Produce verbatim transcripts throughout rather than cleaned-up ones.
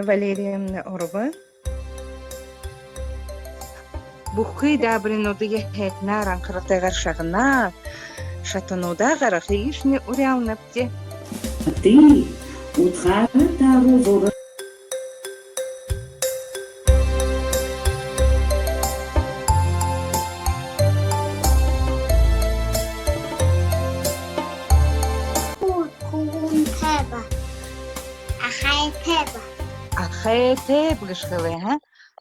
Валерия Орлова. Бүхы даабаринуудые һайнаар анхаралтайгаар шагнаад, шатануудаа гаргахыешни уряалнабди. Тии, удхаараа тааруу зура. Хүбүүнтэй ба. Ахайтай ба. Ахайтай ба гэжэ хэлээ, ха?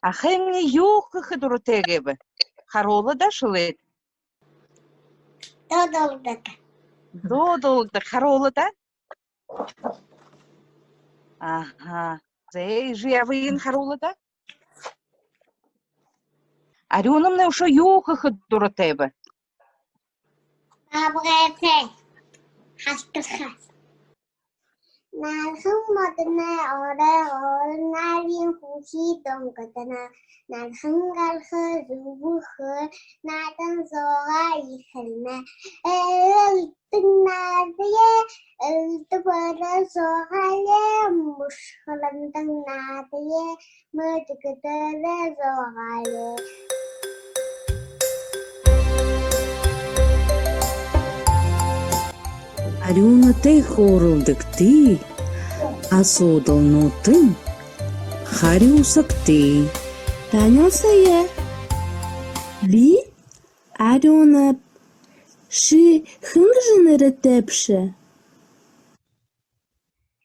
Ахаймни юу хэхэ дуратай гээб? Харуула даа, шэлээд. Дуудалдаг. Дуудалдаг. Харуула даа. Аха. Зэ, эжы абыень харуула даа. Арюунамнай үшөө юу хэхэ дуратайб? Баабгайтай халтарха. Наадахын модоной орой олон наадын хүнши донгодоно. Наадахын галха зүбхэ, наадан зугаа эхилнэ. Элдэн наадая, элдэ бэрэ зугаалая, мушхаландан наадая, мэдэгдэлэ зугаалая. Арюунатай хөөрэлдэгты, асуудалнуудтань харюусагты. Танилсая. Би Арюунаб. Ши хэн гэжэ нэрэтэйбши?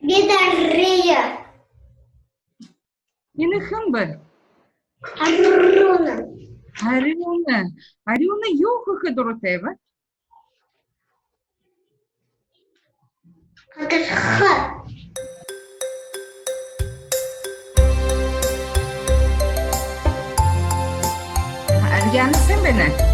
Би Дарья. Эндэ хэн бэ? Арюуна. Арюуна. Арюуна юу хэхэ дуратайб? Хатарха. Арьяана хэн бэ?